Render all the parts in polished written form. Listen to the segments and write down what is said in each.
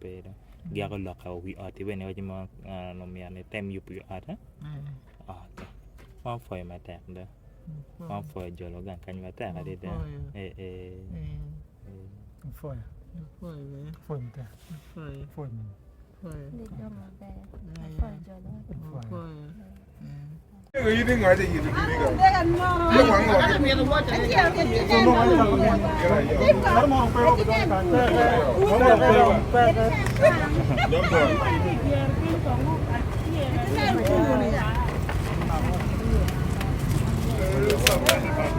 pe do. Giko lok ka wi ot-ti bene iwaci mo omyero ni item yubo wi ot-ti. Ok, wan opwoyo matek do. Wan opwoyo jolo gang kany matek adada. Ee ee. Apwoyo. Apwoyo matek. Apwoyo mene.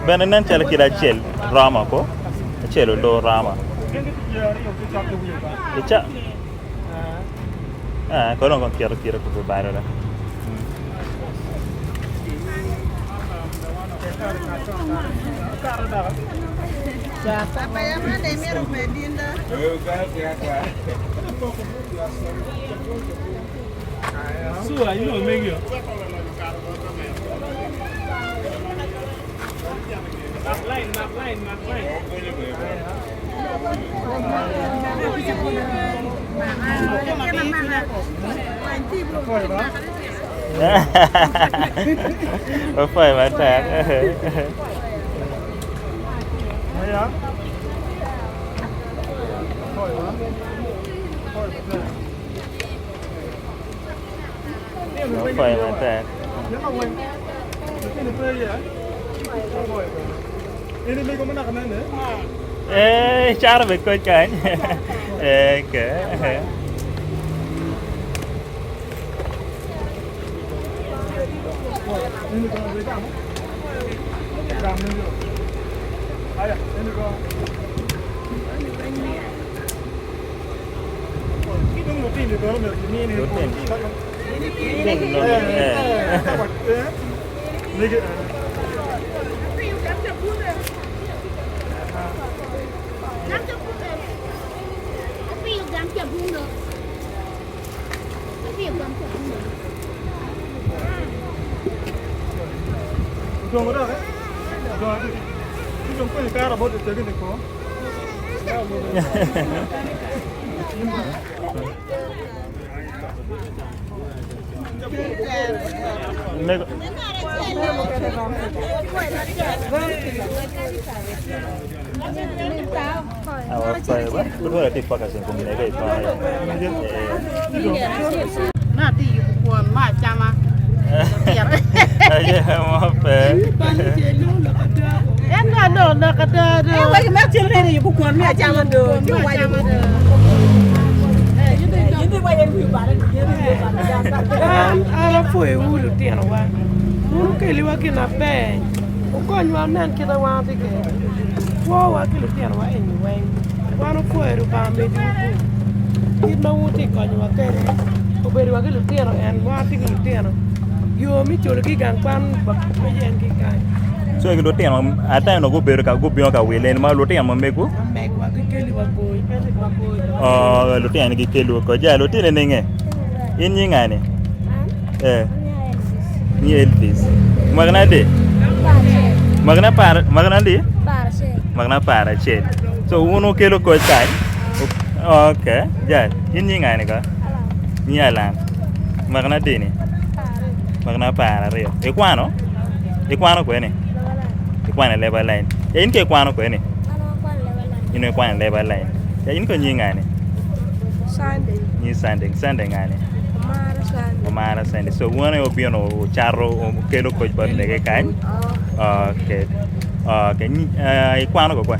Bene nen calo kit acel romo ko acel olor romo Kono dong kiketo kite kubo bade dong. Opwoyo matek. Opwoyo matek. Eh, caro bene koc kany. Eh, okay. An apwoyowu lutinowa, wun wukeliwa gin maber, wukonywa wunen kit ma wan watye kwede, kwowa ki lutinowa eni weng, wan wapwoyo Lubanga omeddiwu gum kit ma wun wutye ka konyowa kwede obedo wa ki lutino en wan watye ki lutino yo me culogi i gang kwan pe en ki kany. So lutino ata onongo gubedo ka gubino ka wile ma lutino ma mego Megwa gikeliwa koi. Oh, lutino ni gikeliwa koi. Ja, lutino ninge? In nying ani? Eh. Ni Elvis. Mwakina adi? Mwakina par, mwakina adi? Mwakina 11. So wun wukelo koc kany? Okay. Ja, in nying ani ko? Nyi Alan. Mwakina adi ni? Mwakina 12. Ikwano? Ikwano kweni? Ikwano i leba line. Ja, in ka ikwano kweni? In ikwano i leba line. Ja, in ko nying ani? Sunday. Nyi Sunday. Sunday ngani? Omara Sunday. Omara Sunday. So wun aye obino wucato wukelo koc bot mege kany? Okay. Okay. Uh, ikwano ko kwa?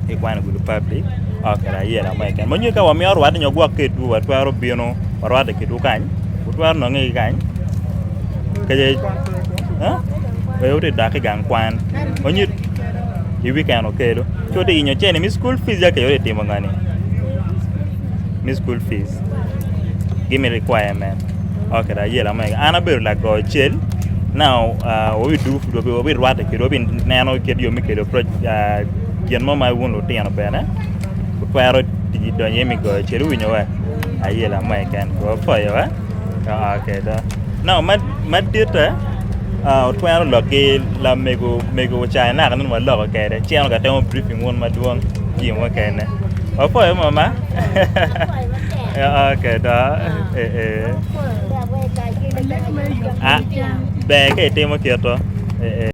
Ikwano Gulu Public. Okay, ayela mo keken. Manyo ka wamiyo rwatte nyo gwok kedwu watwero bino warwatte kedwu kany. Wutwero nonge ki kany. Kace huh? Pe wuti dok i gang kwan. Onyo i weekend okelo. Ci wuti inyo cene mi school fees ya keyo timo ngani. Mi school fees. Give me requirement. Okay, ayela mo keken. An abedo lago cel. Now, uh, wabidugo pud wabirwatte kwedwu, wabineno kit yo me kelo approach, uh, gin mo ma wun lutino bene wutwero tic donyo iye me goyo cel wuwinyo wa ayela mo keken wapwoyo wa okay do now ma maditte uh, wutwero lok ki lamego mego ca naka nene waloko kwede ci en ka temo briefing wun madwong jami mukene. Wapwoyo mama. Okay do. Eh eh. Ah, ber ka itimo kito. Eh eh.